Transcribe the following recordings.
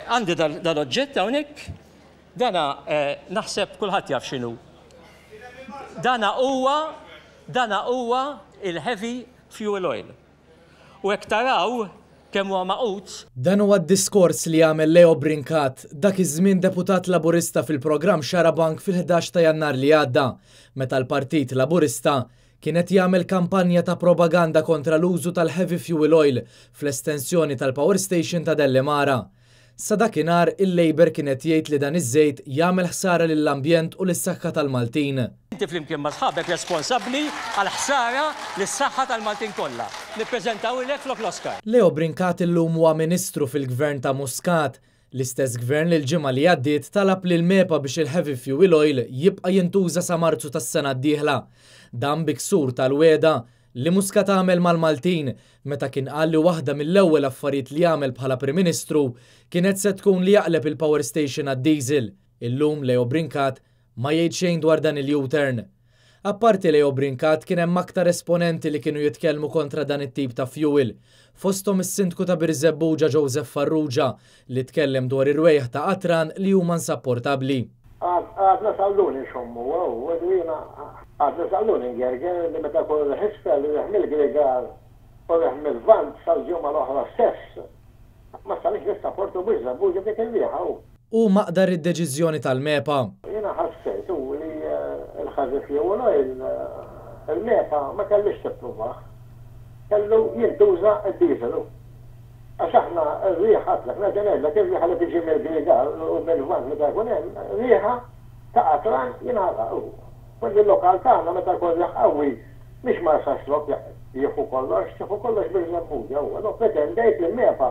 Għandi dal-oġġett hawnhekk, dana naħseb kulħadd jaf x'inhu. Dana huwa dana huwa il-heavy fuel oil. U hekk taraw kemm huwa magħqud. Dan huwa d-diskors li għamel Leo Brincat, dak iż-żmien deputat Laburista fil-programm Xarabank fil-11 ta' Jannar li għadda, meta l-Partit Laburista kien qed jagħmel kampanja ta' propaganda kontra l-użu tal-heavy fuel oil fl-estensjoni tal-power station ta' Dellimara. Sa dakinhar il-Labour kien qed jgħid li dan iż-żejt jagħmel ħsara lill-ambjent u lis-saħħa tal-Maltin. Inti flimkien ma' sħabek responsabbli għall-ħsara lis-saħħa tal-Maltin kollha. Nippreżentawilek flok l-Oscar. Leo Brincat illum huwa Ministru fil-Gvern ta' Muscat, l-istess Gvern li l-ġimgħa li għaddiet talab lill-MEPA biex il-heavy fuel oil jibqa' jintuża sa Marzu tas-sena d-dieħla. Dan bi ksur tal-wegħda li Muscat għamel mal-Maltin meta kien qal li waħda mill-ewwel affarijiet li għamel bħala Prim Ministru kienet se tkun li jaqleb il-power station għad-diesel. Illum Leo Brincat ma jgħid xejn dwar dan il-U-turn. Apparti Leo Brincat kien hemm aktar esponenti li kienu jitkellmu kontra dan it-tip ta' fuel, fosthom is-Sindku ta' Birżebbuġa Joseph Farrugia li tkellem dwar ir-rwejjaħ ta' qatran li huma insapportabbli. Għadna sal-lum inxommu, u jiena għadna sal-lum ingerger li meta jkun riħ isfel, riħ mill-Grigal u riħ mil-Lvant sal-ġimgħa l-oħra stess, ma stajniex nissaportu Birżebbuġa b'dik ir-riħa u. Hu maqdar id-deċiżjoni tal-MEPA. Jiena ħassejt hu li l-heavy fuel oil il-MEPA ma kellhiex tippruvah. Kellu jintuża d-diesel hu. Għax aħna r-riħ għadtlek, nerġa' ngħidlek, ir-riħa li tiġi mill-Grigal u mill-Lvant meta jkun hemm, riħa ta' qatran jingħalaq hu. Quindi l-lokal tagħna meta jkun riħ qawwi mhix Marsaxlokk jieħu kollox, tieħu kollox Birżebbuġa hu. Allura pretendejt li l-MEPA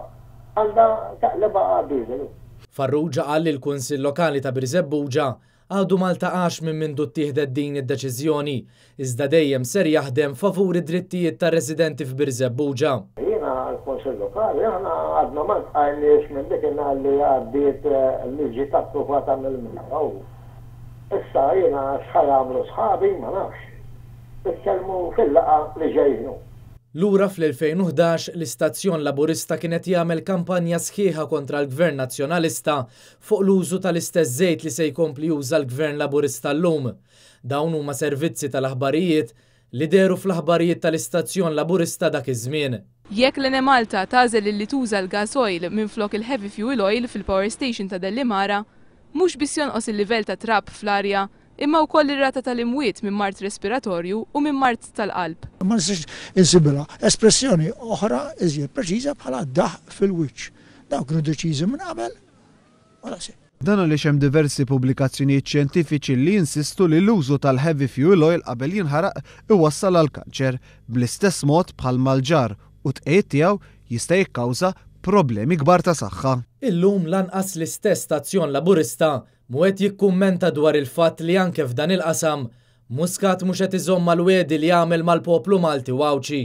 għandha taqlibha għad-diesel hu. Farrugia qal li l-Kunsill Lokali ta' Birżebbuġa għadu ma ltaqax minn mindu ttieħdet din id-deċiżjoni, iżda dejjem ser jaħdem favur id-drittijiet tar-residenti f'Birżebbuġa. Jiena l-Kunsill Lokali aħna għadna ma ltqajniex minn dik in-nhar li għaddiet li ġiet approvata mill-MEPA u issa jiena x'ħa jagħmlu sħabi ma nafx. Nitkellmu fil-laqgħa li ġejjin hu. Lura fl-2011, l-istazzjon Laburista kien qed jagħmel kampanja sħiħa kontra l-Gvern Nazzjonalista fuq l-użu tal-istess żejt li se jkompli juża l-Gvern Laburista llum. Dawn huma servizzi tal-aħbarijiet li dehru fl-aħbarijiet tal-istazzjon Laburista dak iż-żmien. Jekk l-Enemalta tagħżel illi tuża l-gas oil minflok il-heavy fuel oil fil-power station ta' Dellimara, mhux biss jonqos il-livell ta' trab fl-arja imma wkoll ir-rata tal-imwiet minn mard respiratorju u minn mard tal-qalb. Ma nistax insibilha espressjoni oħra iżjed preċiża bħala daħq fil-wiċċ. Dawn kienu deċiżi minn qabel u daqshekk. Dan għaliex hemm diversi pubblikazzjonijiet xjentifiċi li jinsistu li l-użu tal-heavy fuel oil qabel jinħaraq iwassal għall-kanċer, bl-istess mod bħalma l-ġarr u t-tqegħid tiegħu jista' jikkawża problemi kbar ta' saħħa. Illum lanqas l-istess stazzjon Laburista Mhu qed jikkummenta dwar il-fatt li anke f'dan il-qasam, Muscat mhux qed iżomm mal-wegħdi li għamel mal-poplu Malti u Għawdxi.